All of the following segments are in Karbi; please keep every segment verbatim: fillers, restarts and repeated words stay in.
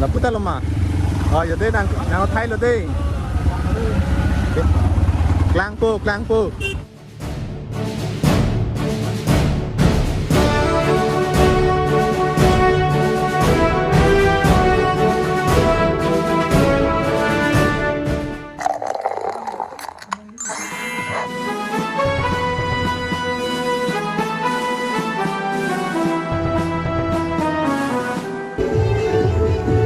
Lapu ta lo ma. Oh, ya dei, nang, nang thai lo dei. Klangpo, klangpo.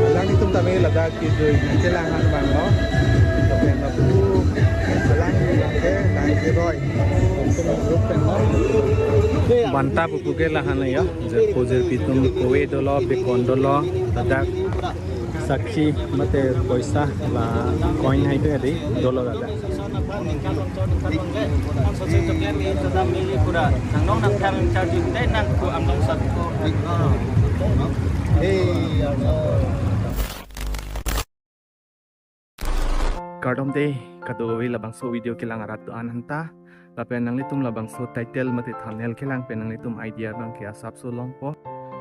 Alanglitum tame ladak kejui kelang han abang lo. Lapen lapu alang abang ke nang keroi. Banta pupu ke la han ya. Jirpo jirpi atum kove dolo, bekon dolo, ladak sakhi mate poisa la coin hai ke dei dolo ladak. Kardom dei, kadokave labangso video kelang arat do-an anta. Lapen nanglitum labangso title mate thumbnail kelang pen nanglitum idea abang ke asapso longpo.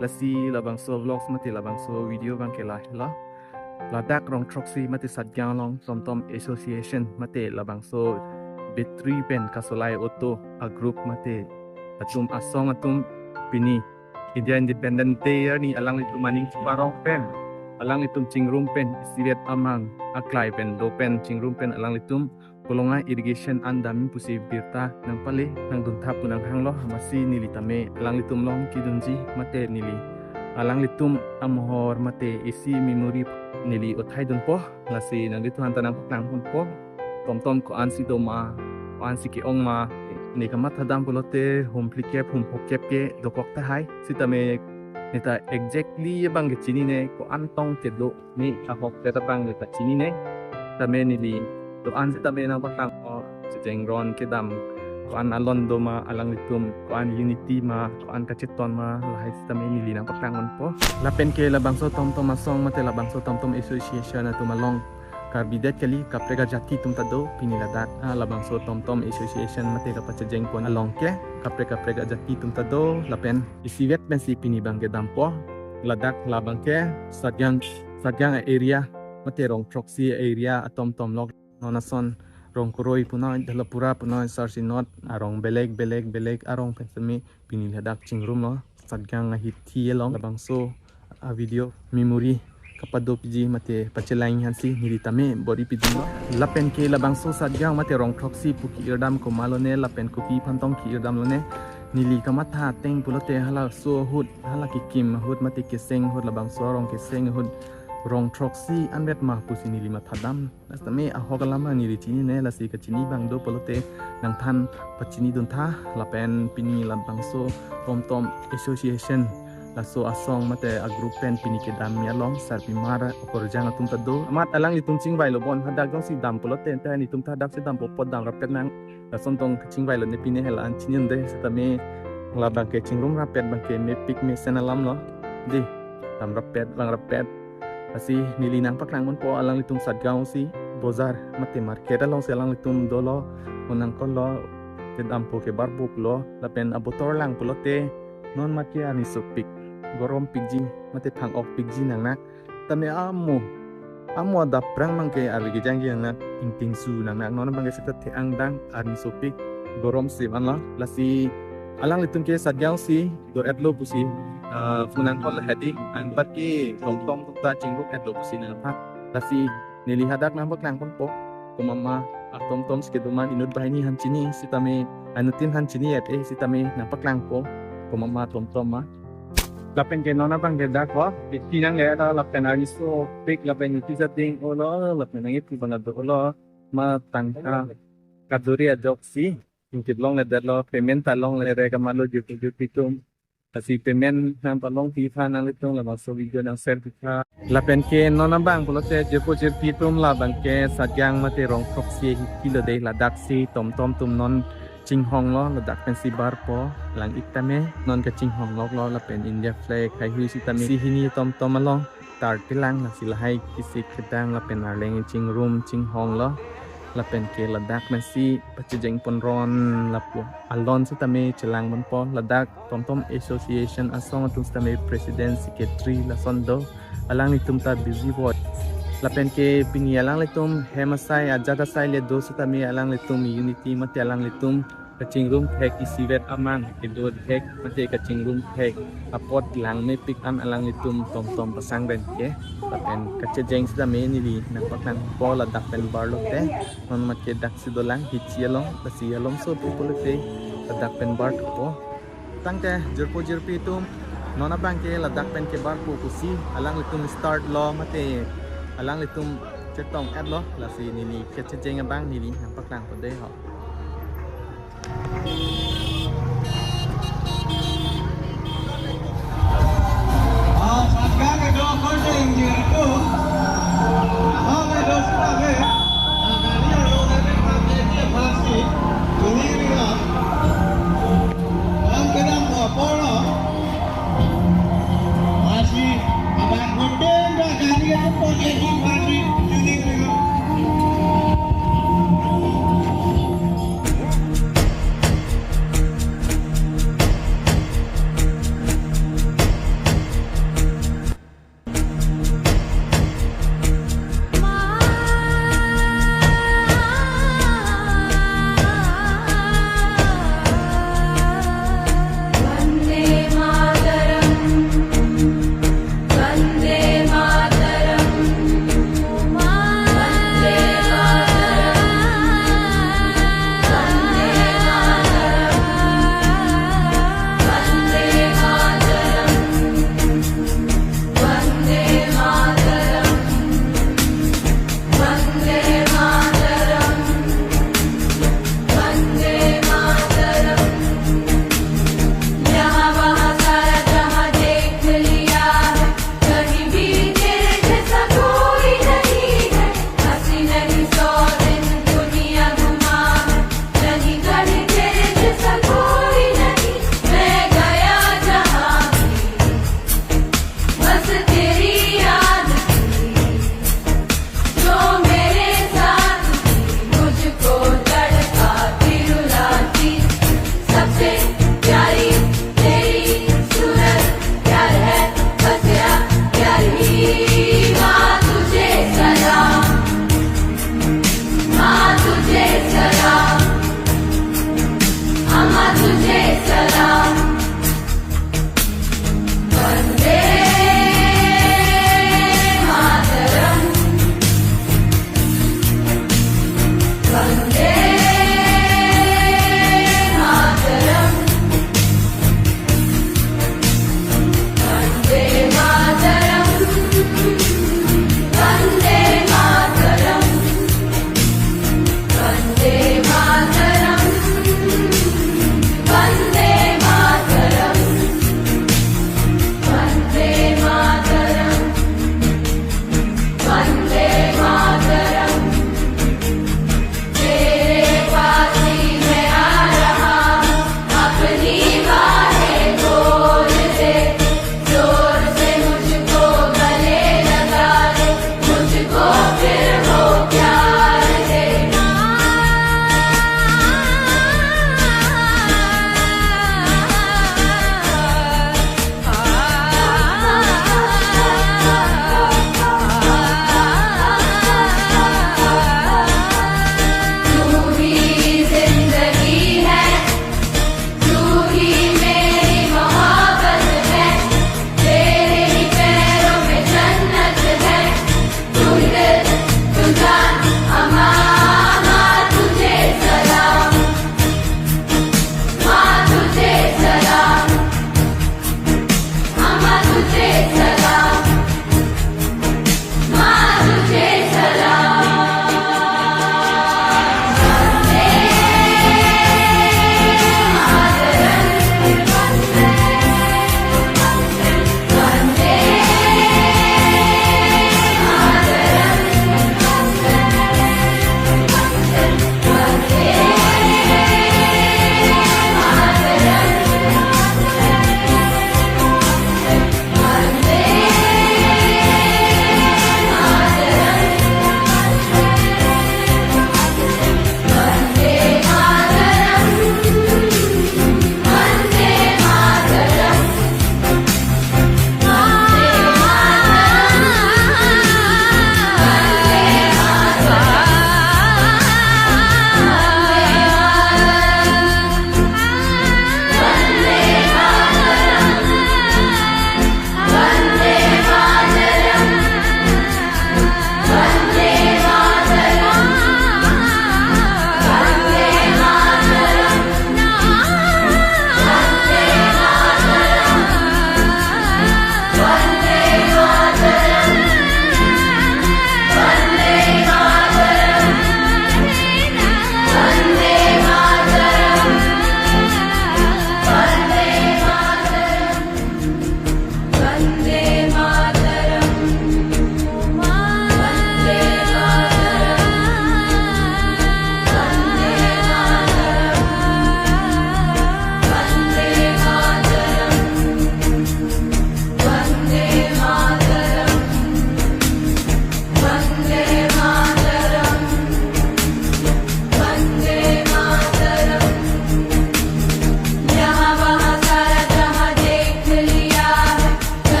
Lasi labangso vlogs mate labangso video abang ke lahelo. Ladak Rongthroksi mate Satgaon along TomTom Association mate labangso battery pen kasolai auto a group mate atum asong atum pini India Independent Day arni alanglitum aning cheparong pen, alanglitum chingrum pen, isivet amang aklai pen do pen chingrum pen alanglitum Kolonga irrigation an dam pusi birta nangpale nangduntha pu nanghanglo, amatsi neli tame alanglitum along kedunji mate neli alanglitum amohor mate isi memory neli uthai dunpo. Lasi nanglitum anta nangpaklang ponpo. TomTom ko-ansi do ma, ko-ansi ke-ong ma, ne kamatha dam pulote hum phlikep hum phokep ke dokok tahai. Sitame neta exactly abang ke chinine, ko-an tong kedo, ne ahok te abang neta chinine. Tame neli do-an sitame nangpaklang o, chejengron kedam ko-an alon do ma alanglitum, ko-an unity ma, ko-an kacheton ma, lahai sitame neli nangpaklang ponpo. Lapen ke labangso TomTom asong mate labangso TomTom Association atum along Karbi det kali, kaprek ajati atum ta do pini ladak. Ah, labangso TomTom Association mate kapachejeng pon along ke kaprek kaprek ajati atum ta do, lapen isivet pensi pini abang ke dampo. Ladak labang ke Satgaon, Satgaon area mate Rongthroksi area aTomTom lok. Non ason Rongkoroi punoi, Dalapura punoi, Sarsinot arong belek belek belek arong pen semi pini ladak chingrumlo. Satgaon ahithi along labangso a video memory kapado piji mate pachelang hansi neli tame bor-i piji lo. Lapen ke labangso Satgaon mate Rongthroksi pu ki-irdam komat lone lapen kopi aphan tong ki-irdam lone, neli kamatha ateng pulote halaso ahut, hala kekim ahut mate keseng ahut, labangso arong keseng ahut Rongthroksi anvet ma pusi neli matha dam. Lasi tame ahok alam neli chinine, lasi kachini abang do pulote nangthan pachini duntha. Lapen pini labangso TomTom Association laso asong mate a group pen pini kedam along sarpimar okorjang atum ta do. Amat alanglitum chingvai lo bon, hadak jongsi dam pulote, anta nelitum ta hadak si dampo, pot dam rapet nang. Lason tong kachingvai lone pine hela an chini un dei, sitame labang ke chingrum rapet abang ke mepik mesen alam lo. Dei, dam rapet, vang rapet. Lasi neli nangpaklang ponpo, alanglitum Satgaon si bojar mate market alongsi alanglitum dolo, konang kolo, kedampo ke barbuk lo, lapen abotor lang pulote non mat ke arni sopik, gorom pikji mate phang-ok pikji nangnak. Tame amo, amo adap prang abang ke arve kejangji nangnak, ingtingsu nangnak, non abang ke seta the-ang dang, arni sopik, gorom si man lo. Lasi alanglitum ke Satgaon si do-etlo pusi, ah, konang kolo hedi, anpat ke TomTom ta chingrum-etlo pusi nangphan. Lasi neli hadak nangpaklang ponpo, komat ma aTomTom si kedo ma inut banghini aphan chini, sitame inutin aphan chini-et eh, sitame nangpaklangpo, komat ma TomTom ma. Lapen ke non abang ke dak ko, iti nangle ta lapen arni sopik lapen iti sa ding-olo, lapen nang iti abang do-olo, ma tangka kaduri ajoksi ingkit longledetlo, payment ta longle re kamatlo jirpo jirpi atum. Lasi payment nangpalongpi aphan nanglitum labangso video nang share pitha. Lapen ke non abang pulote jirpo jirpi atum, labang ke Satgaon mate Rongthroksi ahithi lo dei, ladak si TomTom atum non chinghonglo, ladak pensi barpo, lang-ik tame non kachinghong loklo, lapen India flag haihui sitame isi hini TomTom along tar kelang, lasi lahai kesik kedang lapen arleng chingrum chinghonglo. Lapen ke ladak pensi pachejeng ponron lapu alon sitame chelang ponpo, ladak TomTom Association asong atum sitame president, secretary lason do. alanglitum ta busy voi. Lapen ke pini alanglitum hem asai, ajat asai le do setame alanglitum unity mate alanglitum kachingrum thek isivet amang kedo thek mate kachingrum thek apot langmepik an alanglitum tomtom pasang pen ke. Lapen kachejeng setame neli nangpaklangpo ladak pen bar lote. Non mat ke daksi dolang Hichi along, lasi alomso pu pulote ladak pen bar thupo. Tangte jirpo jirpi atum, non abang ke ladak pen kebarpo pusi alanglitum start lo mate alanglitum chetong-etlo, lasi neli kachejeng abang neli nangpaklangpo dei ho.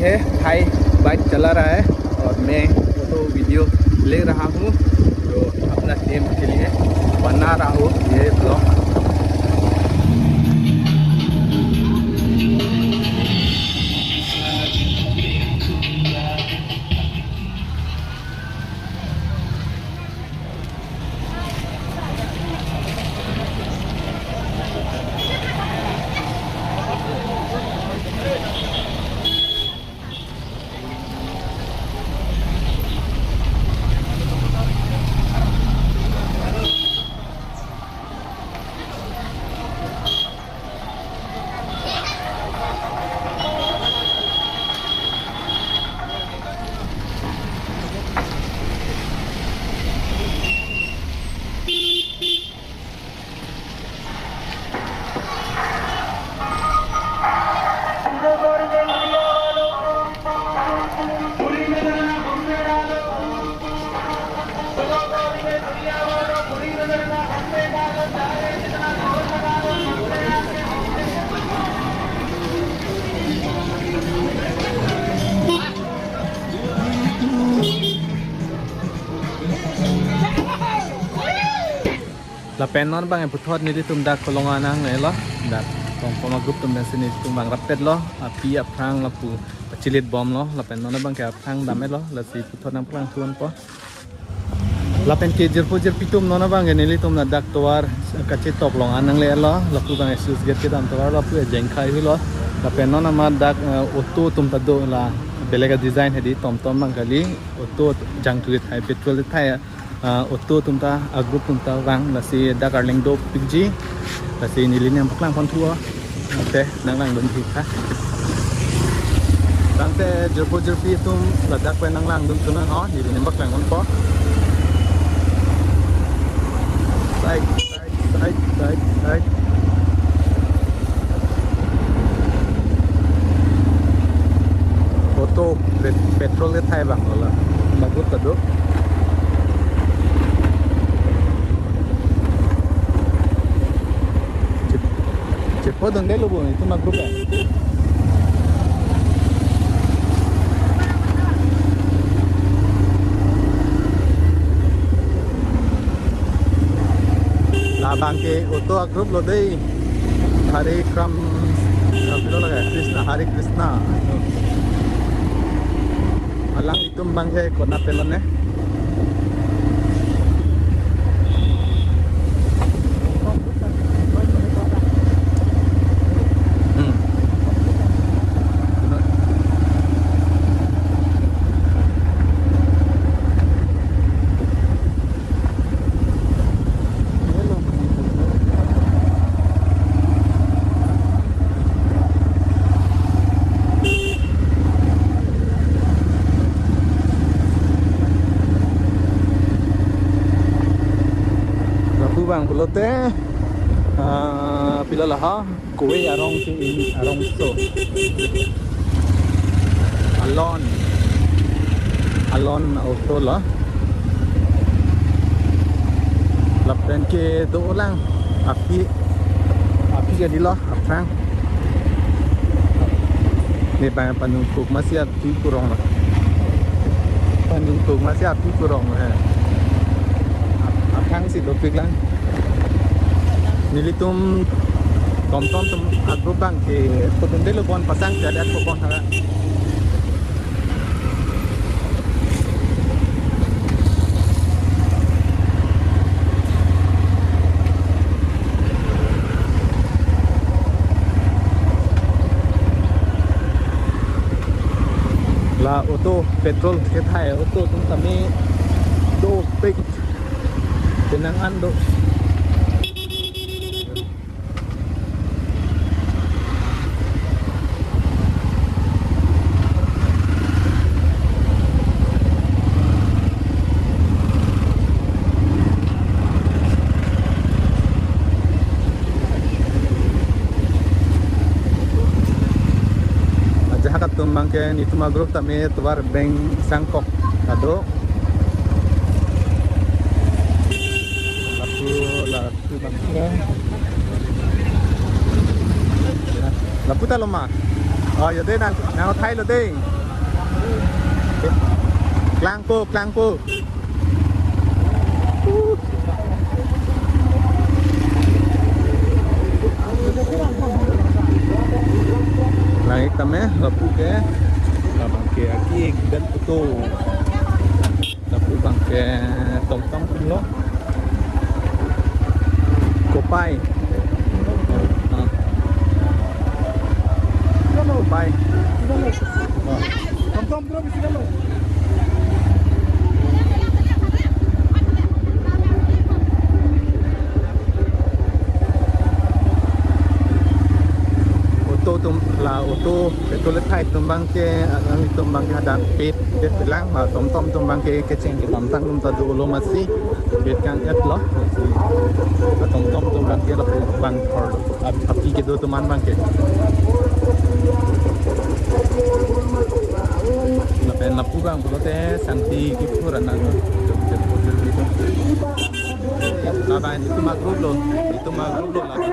है, भाई बाइक चला रहा है और मैं photo video ले रहा हूँ, तो अपना टीम के लिए बना रहा हूँ ये blog. Lapen non abang puthot nelitum dak Kolonga nanglelo. Dak Tongpom a-group atum pensi nelitum abang rapetlo. Api aphrang lapu pachilit bomlo. Lapen non abang ke aphrang damlo. Lasi puthot nangphrang thuonpo. Lapen ke jirpo jirpi atum non abang ke nelitum ladak tovar kachetok along an nanglelo. Lapu abang sluice gate kedam tovar lapu ejeng khai hulo. Lapen non amat dak, eh, auto atum ta do la belega design hedi TomTom abang kali. Auto jangthu thai, petrol thai, ah, auto atum ta, a-group atum ta vang, lasi dak arleng dopikji, lasi neli nangpaklangpon thuo, ante nanglangdun thik tha. Tangte jirpo jirpi atum ladak pen nanglangdun thu nang ho, neli nangpaklangponpo. Sai. Side, side, side. Auto, pet-, petrol kethai abang lo la. Magut ta do. Chip-, chipodundelo bo, itum a-group ya. Labang ke auto a-group lo dei. Hare Kram, Kram pilo lage, Krishna, Hare Krishna. Alanglitum abang ke konat pen lo ne. Hmm. Lapu abang pulote, ah, pilo la ha. Kove arong si ini arong so. Alon. Alon auto lo. Lapen ke dolang. Api. Api jadi lo. Aphrang. Ne bang panung kuk masih api kurong lo. Panung kuk masih api kurong lo. Eh. Ap-, aphrang si dopik lang. Nelitum TomTom atum a-group abang ke kudun delo bon pasang si adak ko bon hara. La auto petrol kethai auto atum tame dopik. Penang an do. Ajahak atum abang ke nelitum a-group tame tovar beng sangkok ta do. Lapu, lapu abang. Lapu ta lo ma. Oh, yo dei, nang, nang thai lo dei. Klangpo, klangpo. Langik tame, lapu ke, labang ke aki ek dan putu. Lapu abang ke tomtom lo. Kopai. Ah. Kopai. Ah. Tomtom bro, bisi lo. Auto atum la auto petrol thai atum abang ke, alang atum abang ke hadak pet, pet lang, ma tomtom atum abang ke kecheng kedamtang atum ta dolo masi, pet kang-et lo. Tomtom atum abang ke lapu abang thor, ap-, api kedo atum an abang ke. Lapen lapu abang pulote Santipur anak. Labang itum a-group lo, itum a-group lo labang.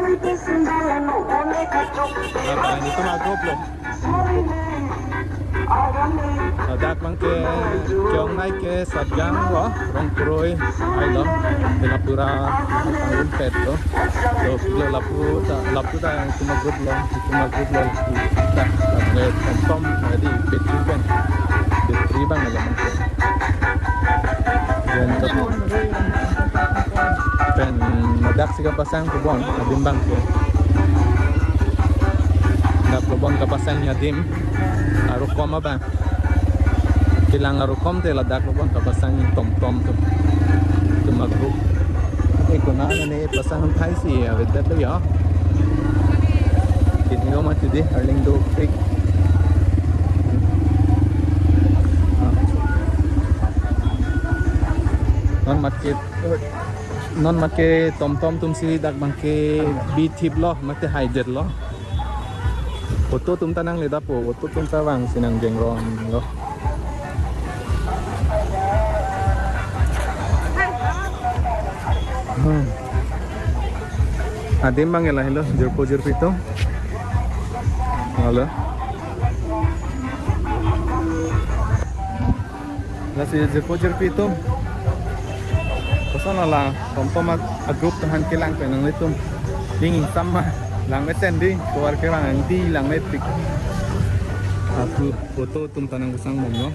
Labang itum a-group lo. Ladak abang ke, ke-ongnei ke Satgaon lo, Rongkroi, ai lo, Belapura, Pangrum pet lo. So, lo lapu ta, lapu ta itum a-group lo, itum a-group lo, ta, ta, tomtom, jadi, battery pen, battery abang lo abang ke. Pen ladak si kapasang tobon adim abang ke. Dak tobon kapasang adim arukom abang. Kelang arukom te ladak tobon kapasang tomtom atum. Itum a-group. Eh, konane pasang thai si avedet lo ya. Kini lo mati di, arling dopik. Non mat ke, non mat ke tomtom atum si dak abang ke bithip lo, mate haidet lo. Auto atum ta nangle dapo, auto atum ta vangsi nang jengrong lo. Hmm. Adim abang ke lahelo, jirpo jirpi atum. Halo. Lasi jirpo jirpi atum. Koson la tomtom a-, a-group tahan kelang pen nanglitum. Ding sama lang mesen di, keluar ke lang di lang metik. Aku auto atum ta nangkesang bomlo.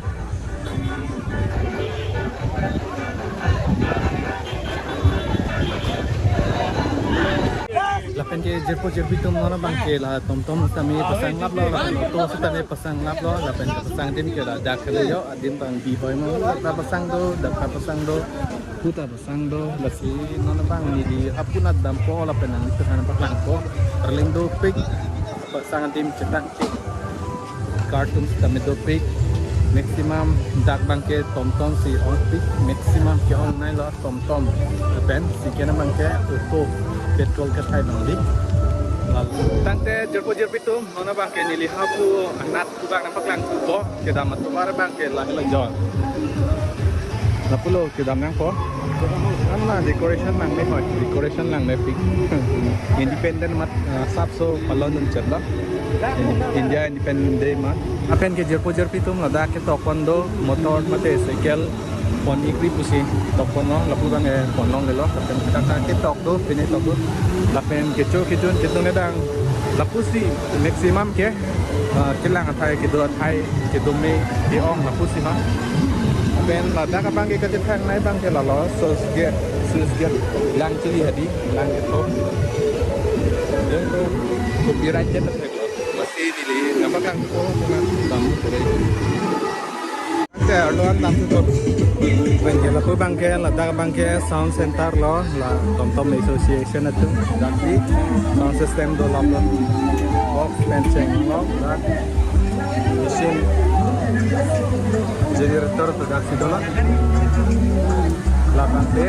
Lapen ke jirpo jirpi atum non abang ke la tomtom tame pasang lap lo, lapen auto sitame pasang lap lo, lapen pasang adim ke ladak kali yo, adim abang bihoi mo, dak ta pasang do, dak ta pasang do, hu ta pasang do, lasi non abang neli apun dampo, lapen nangtuhan paklangpo, arling dopik, pasang adim chetang tik, car atum sitame dopik, maximum dak abang ke tomtom si ongpik, maximum ke-ongnei lo tomtom, lapen second abang ke auto, petrol kethai abang di. Lalu tangte jirpo jirpi atum, non abang ke neli hapu anat abang nangpaklangpo, kedam atovar abang ke lahelo jo. Lapulo kedam nangpo. Anma decoration nangmehoi, decoration nangmepik. Independent mat, ah, sapso palon un chetlo. In-, India Independent Day mat. Lapen ke jirpo jirpi atum ladak ketokpon do, motor mate cycle pon-ikri pusi tokpon lo, lapu abang ke ponlonglelo, lapen kaka ketok do, pine tok do. Lapen kecho kechun ketunedang, lapusi maximum ke, ah, kelang athai kedo athai kedo me ke-ong lapusi ma. Lapen ladak abang ke kachethangnei abang ke lalo, sluice gate, sluice gate lang chili hadi, lang ketok. Jongko copyright jet. Masi neli nangpaklangpo, kena dam tere. Te arlo an dam tutup. Pen ke lapu abang ke, ladak abang ke sound center lo, la tomtom association atum. Dak di sound system do lap lo. Box pen cheng lo, dak. Machine generator to dak si dolo. Labang ke,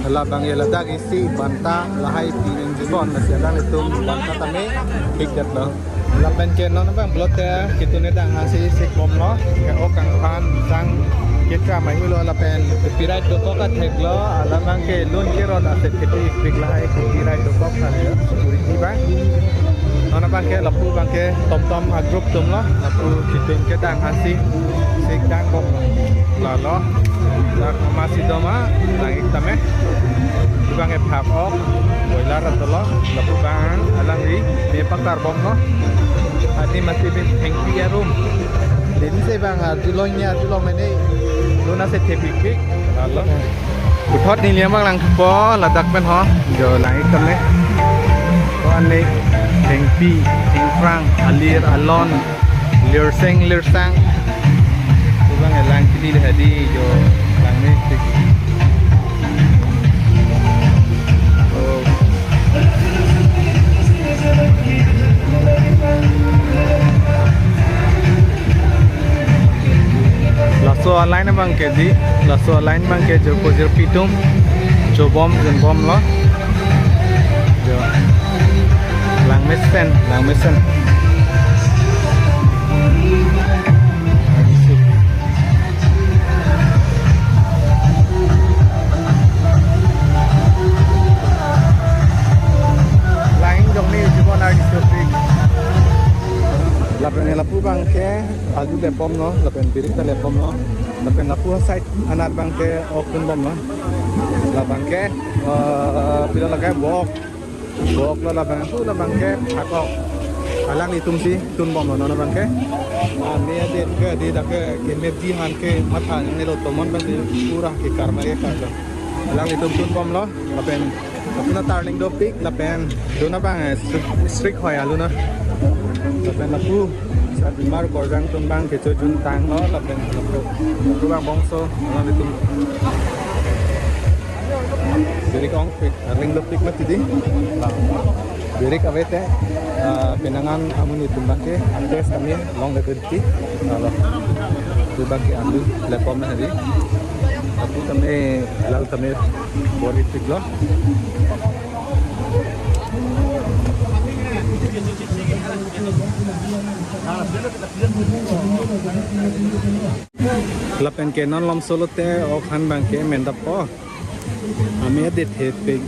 labang ke ladak isi banta lahai pi neng jibon, masi alanglitum banta tame pik det lo. Lapen ke non abang pulote ketunedang hasi si kom lo, ke-ok kangphan sang kekra mai hu lo, lapen copyright dokok athek lo, alam abang ke lun kerot aset keti pik lahai copyright dokok kan ya, security abang. Non abangke lapu abangke TomTom a-group atumlo, lapu chitun kedang ansi, sik dang bomlo. Lalo, dak mama si doma, langik tame. Abangke phak-ok, boiler atumlo, lapu abang alangli, me pakar bomlo. Adi mati bin thengpi arum. Deni si abang arjulong ni arjulong mene, luna si thepikpik. Lalo. Puthot neli amang langpo ladak pen ho, jo langik tame. Ko anle thengpi, thengphrang, alir alon, lirseng lirsang. Pulang elang kili le hadi jo langme tik. Oh. Laso a-line abangke di, laso a-line abangke jirpo jirpi atum chobom junbomlo. Jo. Langmesen, langmesen. Langin jong ni jibon ardi sopik. Lapen lapu abangke alu lepbomlo, lapen birik ta lepbomlo, lapen lapu side anat abangke ok tunbomlo. Labangke, eh, pilo lake bok. Boklo labang, tu labangke phak-ok. Alanglitum si tunbomlo non abangke. Ah, me adet ke di dak ke, ke me di han ke matha ne lo tomon abang di pura ke karma ke karlo. Alanglitum tunbomlo, lapen, lapen turning dopik, lapen, luna abang, eh, strik, strik hoi aluna. Lapen lapu, sa bimar korjang atum abang kecho juntanglo, lapen lapu, lapu abang bongso, alanglitum. Birik ongpik, ring dopik mati di. Birik ave te, ah, pinangan amonit atum abangke, actress tame, long le berti. Lalo. Atum abangke alu, lepbom na hari. Atum tame, lal tame, bor-ipiklo. Lapen ke non lom solo te ok han abangke mendappo. Ame adet thepik.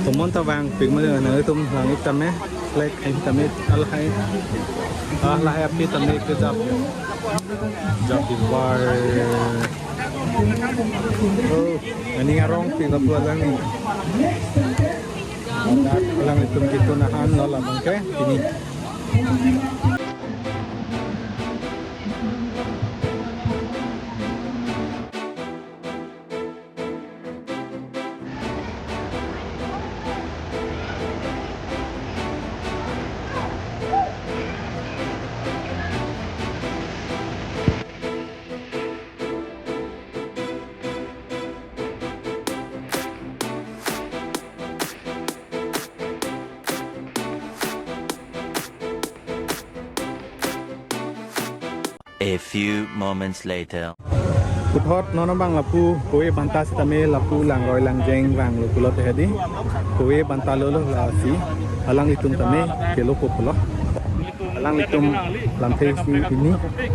Tomon ta vangpik ma nangtum langik tame. Flag hai tame alhai. Alhai api tame ke jap. Jap di bar. Oh, ani arongpik lapu alang ni. Alanglitum ketun ahanlo labangke pini. A few moments later. Puthot non abang lapu kove banta sitame lapu langroi langjeng vanglo pulote hedi. Kove banta lolo lasi alanglitum tame kelo pulo. Alanglitum lamthe isi pini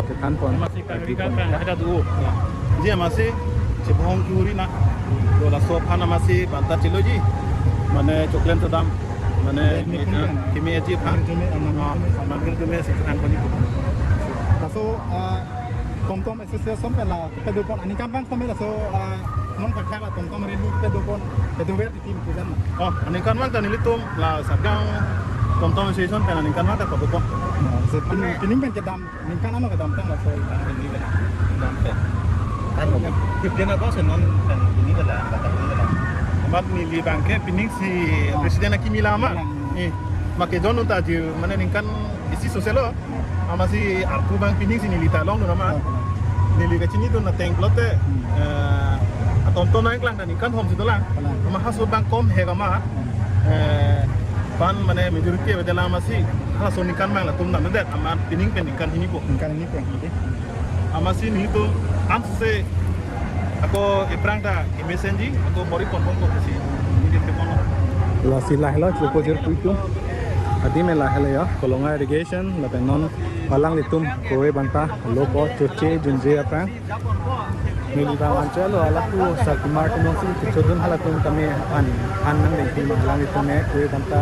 kethanpon. Ji amatsi chibong kuri na. Dola so aphan amatsi banta chelo ji. Mane choklen todam. Mane kimi aji aphan. Mangkir keme si kethanpon ji. Laso, ah, TomTom Association pen la kedo pon aningkan vang tame laso, ah, non pakhak la TomTom rally kedo pon kedo ver di tim kujan. Oh, aningkan vang ta nelitum la Sagaon TomTom Association pen aningkan vang ta kedo pon. Oh, so pini, pini pen kedam, ningkan ano kedamtang laso rally pen? Kedam pen. Kan fifteen August non pen pini bela, bata pini bela. Amat neli abangke pining si president akimi lama. Iya. Eh, make jon unta ji mane ningkan isi soselo. Amatsi arpu abang pining si neli ta longdun amat. Oh. Neli kachinidun ateng pulote, eh, atom tom nangklang ta ningkan hom si dolang. Kalang. Amat halaso abang kom he kama, eh, pan mane majority avelang amatsi halaso ningkan abang latum damdet amat pining pen ningkan hini po. Ningkan hini po. Amatsi nelitum anse ako ephrang ta kemesenji, ako bor-iponpon ko si nelitum ke mono. Lasi lahelo, chupo jir puitum. Adim lahelo ya, Kolonga irrigation, lapen non alanglitum kove banta lopo choche junje aphrang. Neli abang anchot lo, alapu Sarkimar atum si kechodun halatum tame an, an nangdengpi ma alanglitum me kove banta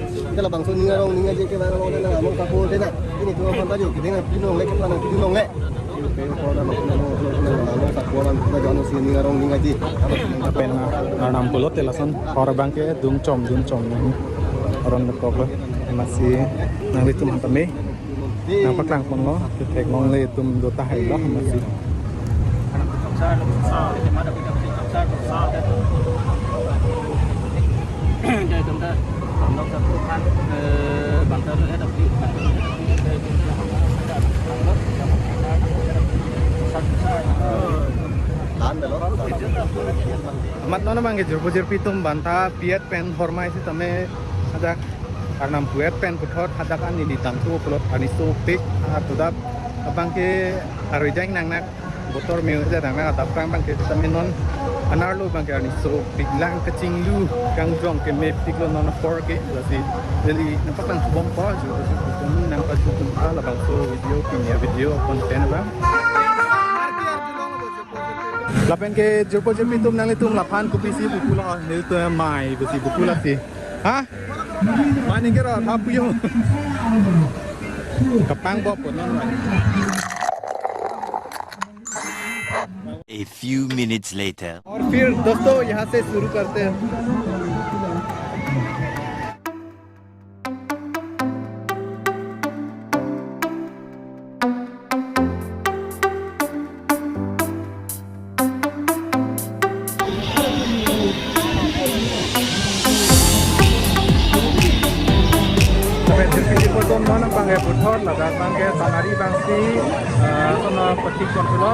Kita labangso ning arong ning aje ke bang lo na among kapo de na. Ini tuh apa baju kita nggak pinong lek kita nggak pinong lek. Oke, kalau ada makin among among kapo bang kita jangan sih ning arong ning aje. Lapen, ah, arnam pulote lason hor abang ke dungchom dungchom nang aron dokok lo. Amatsi nanglitum aphan tame nangpaklang ponlo, theklongle atum do tahai lo amatsi. Abangke jirpo jirpi atum, banta pi-et pen hormai sitame hadak arnam pu-et pen puthot hadak an neli tangtu pulote arni sopik, ah, tudap abangke arui jang nangnak, botor me-o jang nangnak, adap prang abangke sitame non anerlo abangke arni sopik lang kachinglu kangjong kemepiklo non apor ke, lasi neli nangpaklang chubompo, jirpo jirpi atum nangpachubom, ah, labangso video, pini a-video content abang. Lapen ke jirpo jirpi atum, nanglitum laphan kopisi pupulo, nelitum mai pusi pupulo si. Ha? Mani kero, thapuyo. Kapangbo po non mai. A few minutes later. और फिर दोस्तों, यहाँ से शुरू करते हैं। Sampai di sini foto mana bang ya, putar ladak bang ke Tonari bangsi, eh, sono petik konsulo.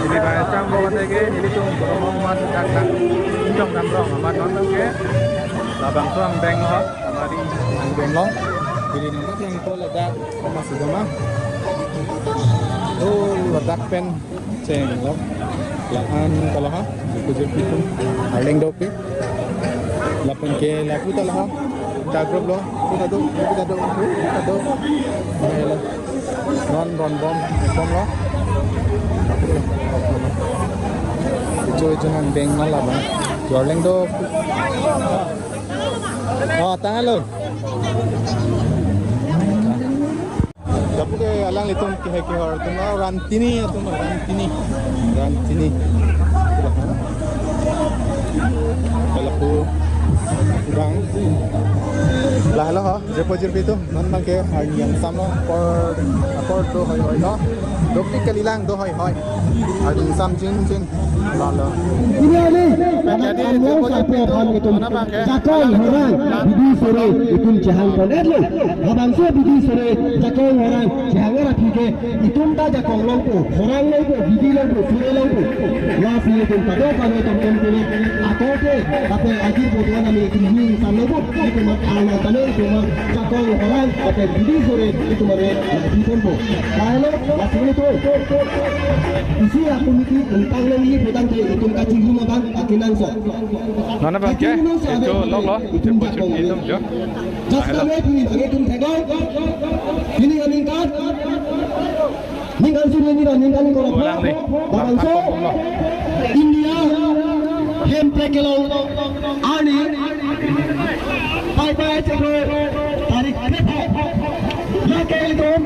Ini bang cang bawa tege, ini tuh beromong mas dak dak. Jong dan rong amat non bang ke. Labangso angbeng lo, Tonari angbeng lo. Pini nangkok nangkok ladak, masih jama. Oh, ladak pen chenglo. La-an kalo ha, jirpo jirpi atum. Arleng dopik. Lapen ke lapu ta lo ha. Ta group lo. Puta do, puta do, puta do. Ayo lo. Non ronbom, bomlo. Icho icho angbeng lo labang. Arleng do. Oh, tanglo. Lapu ke alanglitum kehek kehor atum, oh, Rantini atum, Rantini. Rantini. Lapu bang. Lahelo ho, jirpo jirpi atum, non bang ke arni angsam lo, apor, apor dohoihoi lo. Dopik kalilang dohoihoi. Arni angsam jinjin. Lahelo. Ini ani, jadi, anak jirpo jirpi atum, anak bang ke, Jakong Horang, Bidi Sore, itum chehang pon-et lo. Labangso Bidi Sore, Jakong Horang, chehang ra aphi ke, itum ta Jakong longpo, Horang longpo, Bidi longpo, Sore longpo. Lasi itum kado kado tongtong kiri, ako ke, kape ajir bodoan ami itum ni samlo po, itum mat ana tame, itum mat Jakong Horang, kape Bidi Sore, itum mat na itum ponpo. Lahelo, lasi itum. Isi a-committee ingtang longji putangte itum kachinghum abang akenangsot. Non abang ke, itum longlo, itum Jakong itum jo. Just kami pini bagi itum thekong. Pini aningkan. Ningkan suri ni dan ningkan ko. Orang ni. Bangso. India. Hemprek kelong. Arni. Pai pai chekro. Tarik krepho. Lake itum.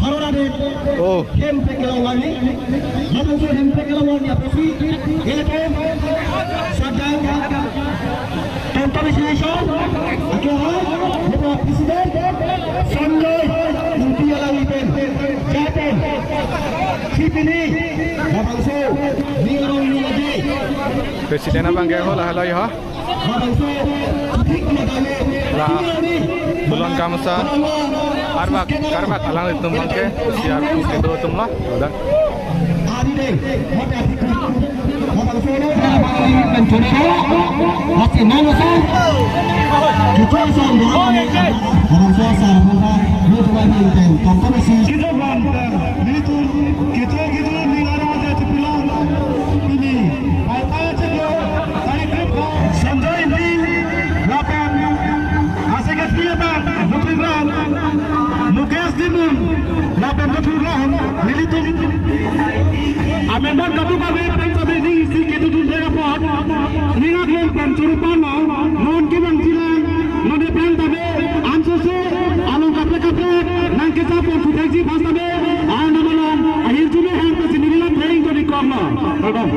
Bharot adet. Oh. Hemprek kelong arni. Lapusi Hemprek kelong arni apotsi. Itum. Sadang. Contoh session, oke, ha? Bapak Presiden, Sanjay, Lumpia Langi pen, Japan, Sipini, Bangso, Nirong Nilaji. Presiden abang ke ho lahelo ho. Bangso, Tik Madame, La, Bulon Kamsa, Arbak, Karbak, alanglitum bang ke, siar ku kedo atum lo, udah. Adi dei, mate adi dei. Mabang solo, mabang solo, mabang solo. Hasi mano sa. Kecho sa, mabang solo sa, mabang solo. Mabang solo sa, mabang solo. Kecho ban, kecho, kecho, ni aro sa chipila. Pini, pai pai chipila. Sanjay Indi, lapen, asik asik ya, Bang, Mukhligram, Mukesh Timung, lapen Mukhligram, nelitum. Amember kadu kave pen tabe ning isi ketutun dera pot. Ning aklong pen churu pano, non ke bang jilang, non de pen tabe, anso se, along kaprek kaprek, nang kesa pon suthekji pas tabe, anam along, ahir jume hang ta sinirilam theng to di kong no. Welcome.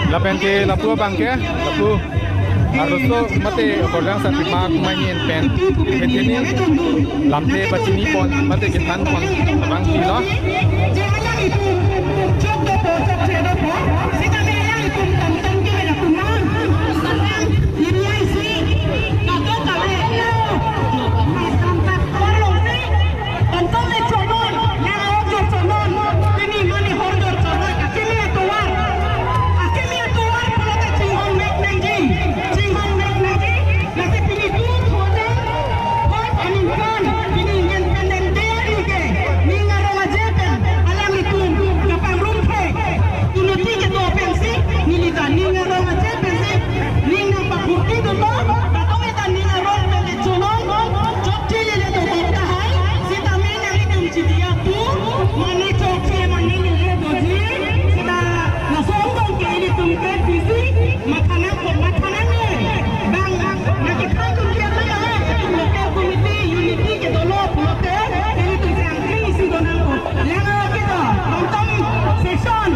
Lapen ke lapu abang ke, lapu arloso mate kordang sa pima kumain pen. Ketini lamthe pachini pon, mate kethan pon, abang si lo. Itum chokdopo, chokchedopo, sitame alanglitum kangtang ke mena kuman. Iri aisi, kadokave, kangtang korlongsi, kangtang le chonon, nang ajo chonon, pini mane horjor chonon, akimi atovar, akimi atovar pulote chinghon mek nangji, chinghon mek nangji. Lasi pini two thousand four aningkan, pini Independence Day arni ke, ning arong aje pen alanglitum kapangrum thek. Unity kedo pensi, neli ta ning arong aje pensi, ning nangpakurti dolo, kadokave ta ning arong pen le chonon, chokche lele dobom tahai, sitame nanglitum chidiya pu, mane chokche mane lele doji, sita lason dong ke ilitum ke busy, matha nangkok, matha nangne. Bang, nangkethang atum ke abang ale, itum local committee, unity ke dolo pulote, ilitum si angkling isi do nangkok. Lang-o kedo, Bangtom session,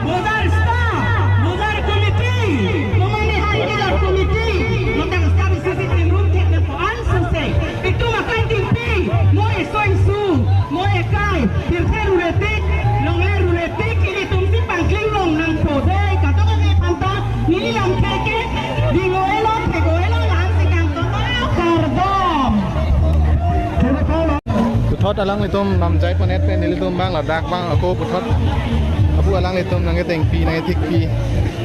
bojar staff, bojar committee, komane han kedo committee, lotang staff isi si klem rum thek nangkok ansose. Itum akantingpi, mo eso-insu, mo ekai, pirthe ruletik, longle ruletik, ilitum si pangkling long nangpo dei, kadokave aphanta, neli lam thek ke, ding-o-elo, thek-o-elo, lam si kangton, kardom. Puthot alanglitum namjai ponet pen nelitum bang ladak bang ako puthot apu alanglitum nangketengpi, nangkethikpi.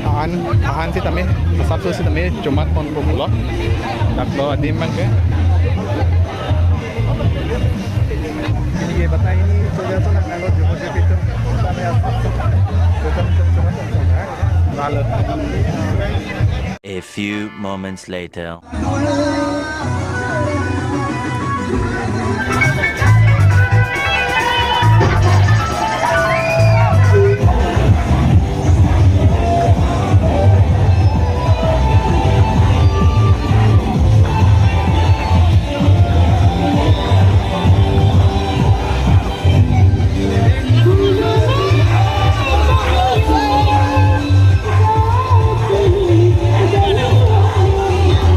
Ahan, ahan sitame, asapso sitame, chomat ponpo pulo. Daklo adim bang ke. Ini ke batai ini, sudah sana kalau jumpa situ. Sana ya. Bukan, bukan, bukan, bukan. Lalu. A few moments later.